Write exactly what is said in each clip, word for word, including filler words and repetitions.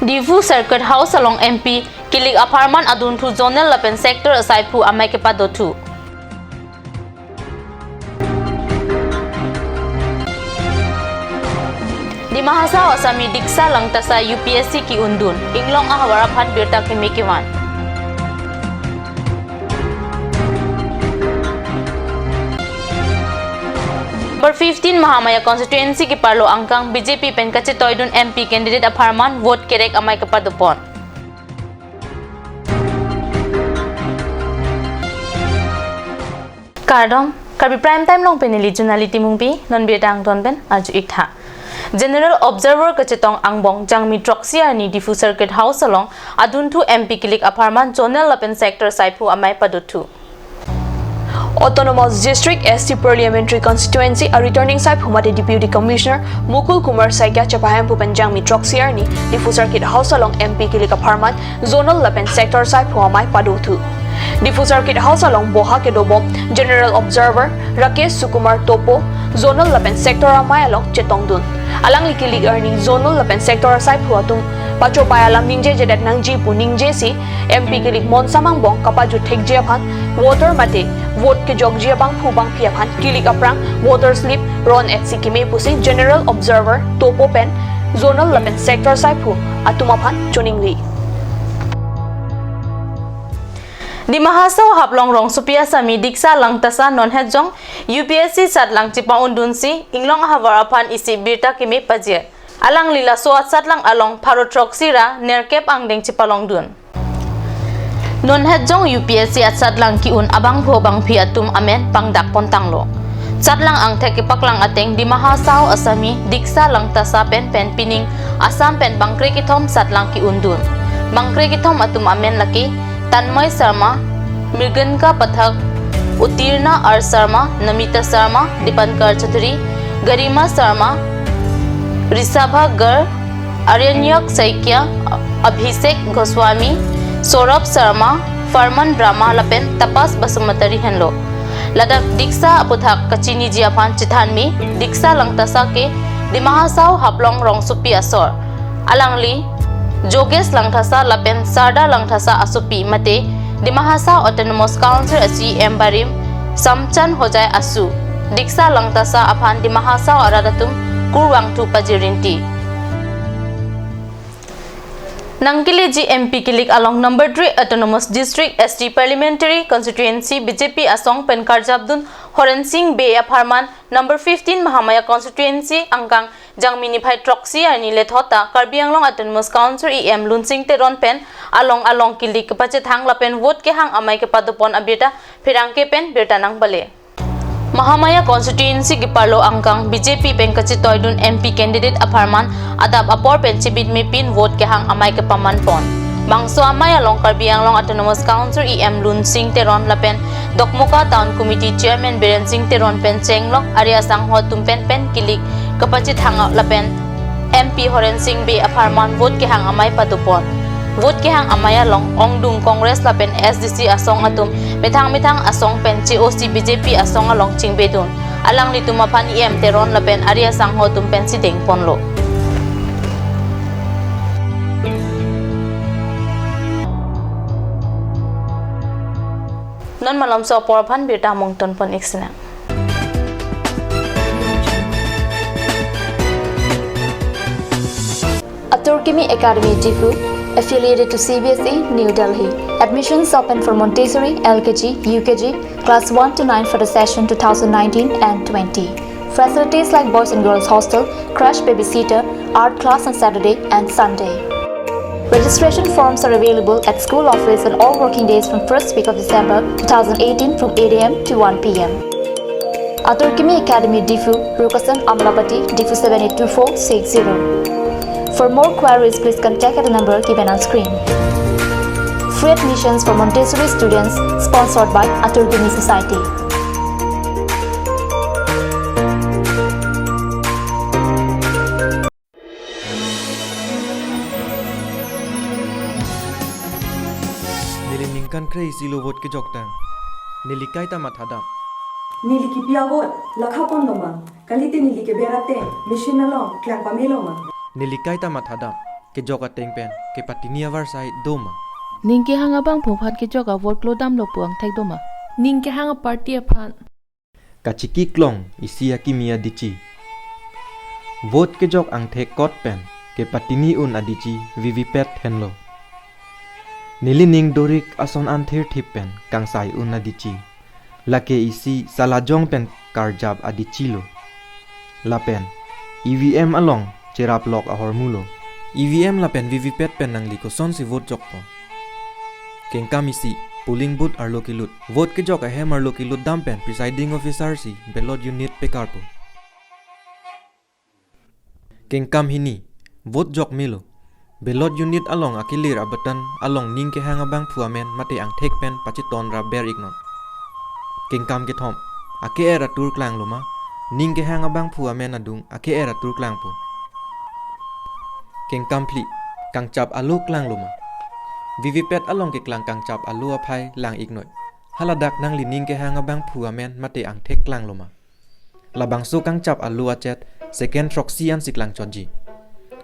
Diphu Circuit House along M P kilik apharman adunthu zonal lapen sector asaiphu amei kepadothu. Dima Hasao Asami Diksha Langtasa U P S C ki-undun, Inglong ahavar aphan birta keme kevan. Number fifteen Mahamaya constituency keparlo angkang B J P pen kachetoidun M P candidate apharman vote kerek amei kepadopon. Kardom, Karbi Prime Time along pen neli Junali Timungpi, non birta angton pen arju-iktha. General Observer kachetong angbong Jangmi throksi arni Diphu Circuit House along adunthu M P kilik apharman zonal lapen sector asaiphu amei padothu. Autonomous District S T Parliamentary Constituency a returning asaiphu mate Deputy Commissioner Mukul Kumar Saikia chepahemphu pen Jangmi throksi arni Diphu Circuit House along M P kilik apharman zonal lapen sector asaiphu amei padothu. Diphu Circuit House along boha kedobom General Observer Rakesh Sukumar Topo, zonal lapen sector amei along chetongdun. Alangli kilik arni zonal lapen sector asaiphu atum pachopai alam ningjejedet nangji pu ningjesi M P kilik monsam angbong kapajut thekji aphan voter mate vote kejokji abangphu bangphi aphan kilik aphrang voter slip ron-etsi keme pusi General Observer Topo pen zonal lapen sector asaiphu atum aphan choningri. Dima Hasao Haflong rongsopi Asami Diksha Langtasa nonhet jong U P S C satlang chepa-undunsi Inglong ahavar aphan isi birta keme pajir. Alangli laso asatlang along pharo throksi ra nerkep angdeng chepalongdun. Nonhet jong U P S C asatlang ki-un abangphu bangphi atum amen pangdak pontanglo. Satlang angthek kepaklang ateng Dima Hasao Asami Diksha Langtasa pen pen pining Assam pen bangkre kethom satlang ki-undun. Bangkre kethom atum amen lake Tanmoy Sharma, Mriganka Pathak, Utirna R Sharma, Namita Sharma, Dipankar Chaudhary, Garima Sharma, Rishabha Garg, Aranyak Saikia, Abhishek Goswami, Saurabh Sharma, Farman Brahma lapen Tapas Basumatary henlo. Ladak Diksha aputhak kachiniji aphan chethanme Diksha Langtasa ke Dima Hasao Haflong rongsopi asor. Alangli Jogesh Langthasa lapen Sarda Langthasa asopi mate Dima Hasao Autonomous Council a C E M barim Samchan Hojai asu. Diksha Langtasa aphan Dima Hasao arat atum kurvangthu pajirinti. Nangkeleji M P kilik along number three Autonomous District S T Parliamentary Constituency B J P asong pen karjapdun Horen Sing Bey apharman number fifteen Mahamaya Constituency angkang Jangmi niphai throksi arni lethot ta Karbi Anglong Autonomous Council E M Lunsing Teron pen along along kilik kepachethang lapen vote kehang amei kepadopon abirta pherangke pen birta nangpale. Mahamaya constituency keparlo angkang B J P pen kachetoidun M P candidate apharman adap apor pen chibit mepin vote kehang amei kepamanpon. Bangso amei along Karbi Anglong Autonomous Council E M Lunsing Teron lapen Dokmoka Town Committee Chairman Biren Sing Teron pen chenglok ari asangho atum pen pen kilik kepachethang lapen M P Horen Sing Bey apharman vote kehang amei padopon. Vote kehang amei along ongdung Congress lapen S D C asong atum methang methang asong pen che-osi B J P asong along chingbedun. Alanglitum aphan E M Teron lapen ari asangho atum pensi dengponlo. Non malomso apor aphan birta mungtonpon-ik sinang. Atur Kimi Academy Diphu, affiliated to C B S E, New Delhi. Admissions open for Montessori, L K G, U K G, class one to nine for the session two thousand nineteen and twenty. Facilities like boys and girls hostel, crash babysitter, art class on Saturday and Sunday. Registration forms are available at school office on all working days from first week of December two thousand eighteen from eight A M to one P M. Atur Kimi Academy Diphu, Rukasan Amlapati, Diphu seven eight two four six zero. For more queries, please contact at the number given on screen. Free admissions for Montessori students, sponsored by Atur Kimi Society. Neli ningkan kre-isi lo vote kejoktang. Neli kaita mathadam. Neli kipi a-vote lakha pon loma. Kalite neli keber ateng machine along klang pame loma. Neli kaita mathadam. kejok ateng pen kepatini avarsai do ma? Ning kehang abangphu aphan kejok a-vote klodamlo pu angthek do ma? Ning kehang a-party aphan. Kachiki klong isi akimi adichi. Vote kejok angthek kot pen kepatini un adichi V V Pat henlo. Neli ning dorik ason an thirthip pen kangsai un adichi. Lake isi salajong pen karjap adichilo. Lapen E V M along cherap lok ahormulo. E V M lapen V V Pat pen nangli kosonsi vote jokpo? Kengkam isi, polling booth arlo kelut. Vote kejok ahem arlo kelut dam pen presiding officer si ballot unit pekarpo. Kengkam hini, vote jok melo. Ballot unit along akelir a-button along ning kehang abangphu amen mate angthek pen pacheton ra ber-iknon. Kengkam kethom, ake-er atur klanglo ma? Ning kehang abangphu amen adung ake-er atur klangpo. Kengkam phli, kangchap alo klanglo ma? V V Pat along keklang kangchap alo aphai lang-iknoi. Haladak nangli ning kehang abangphu amen mate angthek klanglo ma? Labangso kangchap alo achet second throksi ansi klangchotji.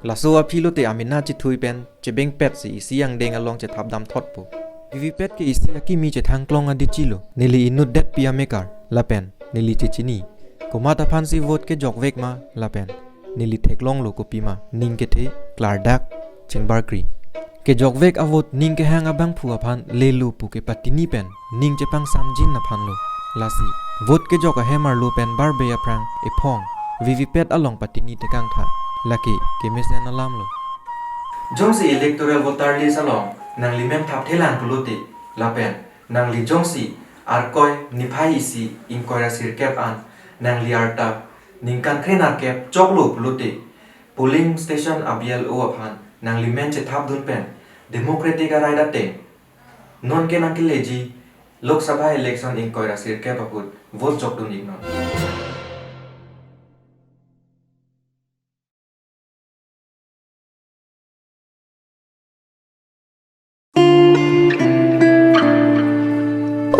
Laso aphi lote amena chethui pen chebengpet si isi angdeng along chethap damthotpo. V V Pat ke isi akimi chethang klong adichilo. Neli inut detpi amekar lapen neli chechini. Komat aphansi vote kejokvek ma lapen neli theklonglo kopima ning kethe klardak chingbarkri. Kejokvek a-vote ning kehang abangphu aphan lelo pu kepatini pen ning chepangsamjin aphanlo. Lasi vote kejok ahem arlo pen barbe aphrang ephong V V Pat along patini tekangtha. Lake kemesen alamlo. Jongsi electoral voter list along nanglimen thapthelang pulote lapen nangli jongsi Arkoi niphai isi ingkoi ra sirkep an nangli arta ningkan kre nerkep choklo pulote polling station a-B L O aphan nanglimen chethapdun pen democratic a-right ateng nonke nangkeleji Lok Sabha election ingkoi ra sirkep ahut vote jokdun-iknon.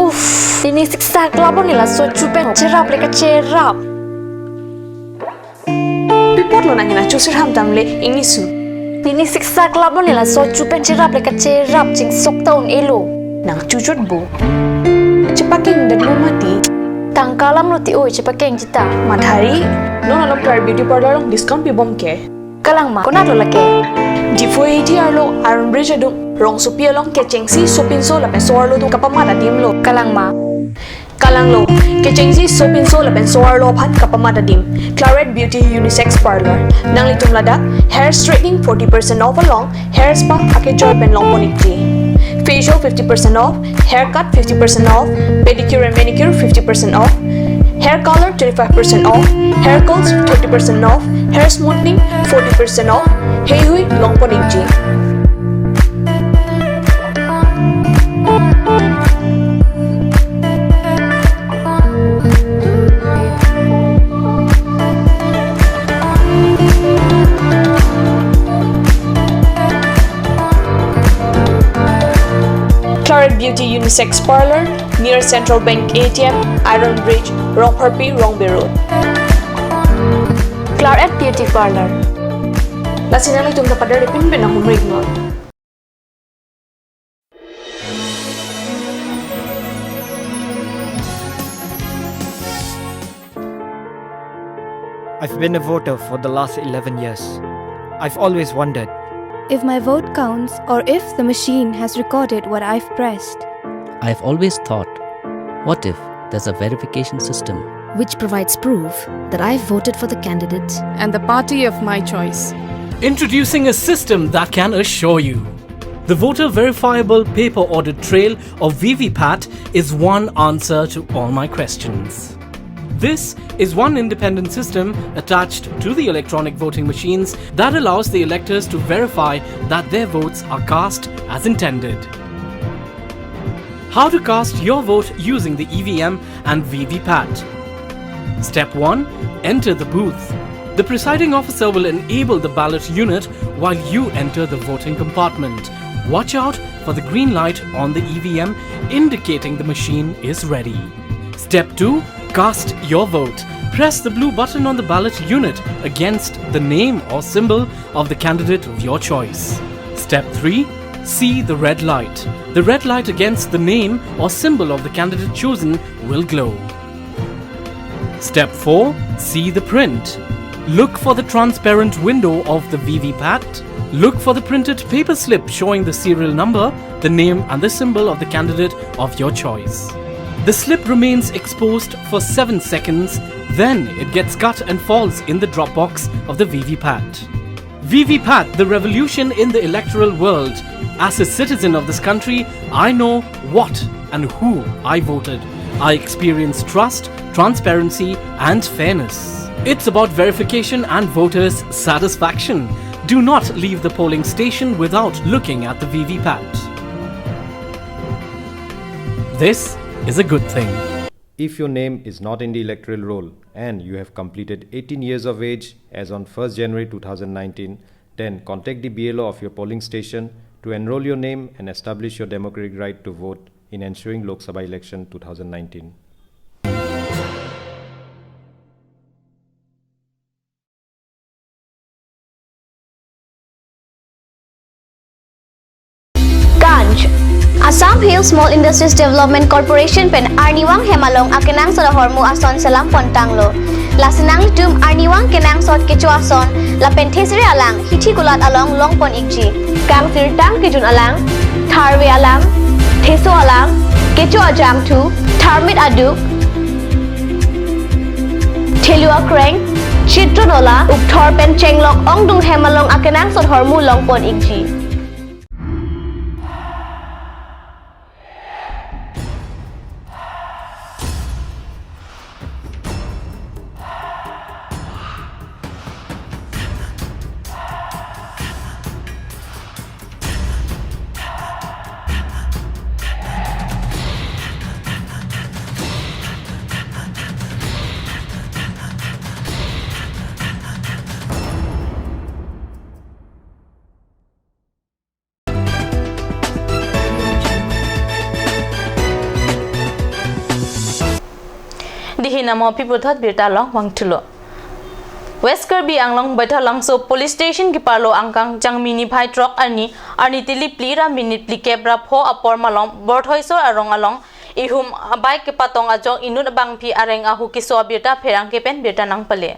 Uff, pini siksak labon ni laso chu pen cherap le kacherap. Pi apotlo nang hena chusir ham tamle ingni su. Pini siksak labon ni laso chu pen cherap le kacherap chingsok ta un-elo. Nang chuchot bo. Chepakeng det lo mati. Tangka alamlo ti oi chepakeng chita. Mathari. Non along Clarette Beauty Parlour along discount pibom ke. Kalang ma, konatlo lake? Diphu A D arlo Iron Bridge adung rongsopi along kechengsi sopinso lapen so-arlo atum kapamat adimlo. Kalang ma? Kalanglo, kechengsi sopinso lapen so-arlo aphan kapamat adim. Clarette Beauty Unisex Parlour. Nanglitum ladak hair straightening forty percent off along hair spa akejoi pen longpon-ikji. Facial fifty percent off, haircut fifty percent off, pedicure and manicure fifty percent off, hair color twenty-five percent off, hair curls thirty percent off, hair smoothing forty percent off, heihui longpon-ikji. Clarette Beauty Unisex Parlour, near Central Bank A T M, Iron Bridge, Rongpharpi, Rongbe Road. Clarette Beauty Parlour. Lasi nanglitum ta pader pinpin nang humrik non. I've been a voter for the last eleven years. I've always wondered if my vote counts or if the machine has recorded what I've pressed. I've always thought, what if there's a verification system which provides proof that I've voted for the candidate and the party of my choice? Introducing a system that can assure you the voter verifiable paper audit trail, or V V Pat, is one answer to all my questions. This is one independent system attached to the electronic voting machines that allows the electors to verify that their votes are cast as intended. How to cast your vote using the E V M and V V Pat. Step one, enter the booth. The presiding officer will enable the ballot unit while you enter the voting compartment. Watch out for the green light on the E V M indicating the machine is ready. Step two, cast your vote. Press the blue button on the ballot unit against the name or symbol of the candidate of your choice. Step three, see the red light. The red light against the name or symbol of the candidate chosen will glow. Step four, see the print. Look for the transparent window of the V V PAT. Look for the printed paper slip showing the serial number, the name and the symbol of the candidate of your choice. The slip remains exposed for seven seconds, then it gets cut and falls in the drop box of the V V PAT. V V PAT, the revolution in the electoral world. As a citizen of this country, I know what and who I voted. I experience trust, transparency, and fairness. It's about verification and voters' satisfaction. Do not leave the polling station without looking at the V V PAT. This is a good thing. If your name is not in the electoral roll and you have completed eighteen years of age as on first January two thousand nineteen, then contact the B L O of your polling station to enroll your name and establish your democratic right to vote in ensuing Lok Sabha election two thousand nineteen. Kanj. Assam Hill Small Industries Development Corporation pen arnivang hem along akenangsot ahormu ason selam pontanglo. Lasi nanglitum arnivang kenangsot kecho ason lapen thesere alang hithi kulat along longpon ikji. Kangsirtang kejun alang, tharve alang, theso alang, kecho ajangthu, tharmit aduk, thelu akreng, chitro nola, ukthor pen chenglok ongdung hem along akenangsot ahormu longpon ikji. Dei hin amo pi puthot birta along vangthulo. West Karbi Anglong Baithalangso Police Station keparlo angkang Jangmi niphai throk arni, arni tili phli ra minit phlikep ra pho apor malom Borthoiso arong along ihum abike kepatong ajok inut abangpi areng ahu keso abirta pherangke pen birta nangpale.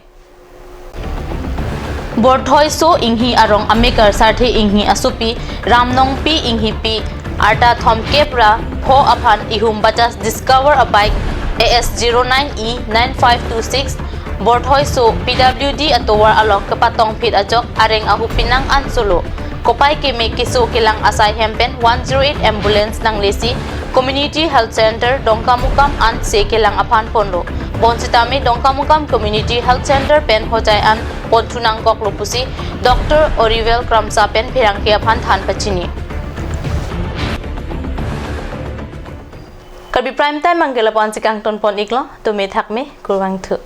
Borthoiso Inghi arong amekar Sarthe Inghi asopi Ramnongpi Inghipi arta thomkep ra pho aphan ihum Bajaj Discover abike A S zero nine E nine five two six Borthoiso P W D atovar along kepatong phit ajok areng ahu pinang an solo. Kopai keme keso kelang asai hem pen one zero eight ambulance nanglesi Community Health Center Dongkamukam an se kelang aphan ponlo. Bonsitame Dongkamukam Community Health Center pen hojai an ponthu nangkoklo pusi Doctor Oriwell Kramsa pen pherangke aphan than pachini. Karbi Prime Time abangke lapu-an si kangtonpon iklo, tumi thakme, kurvangthu.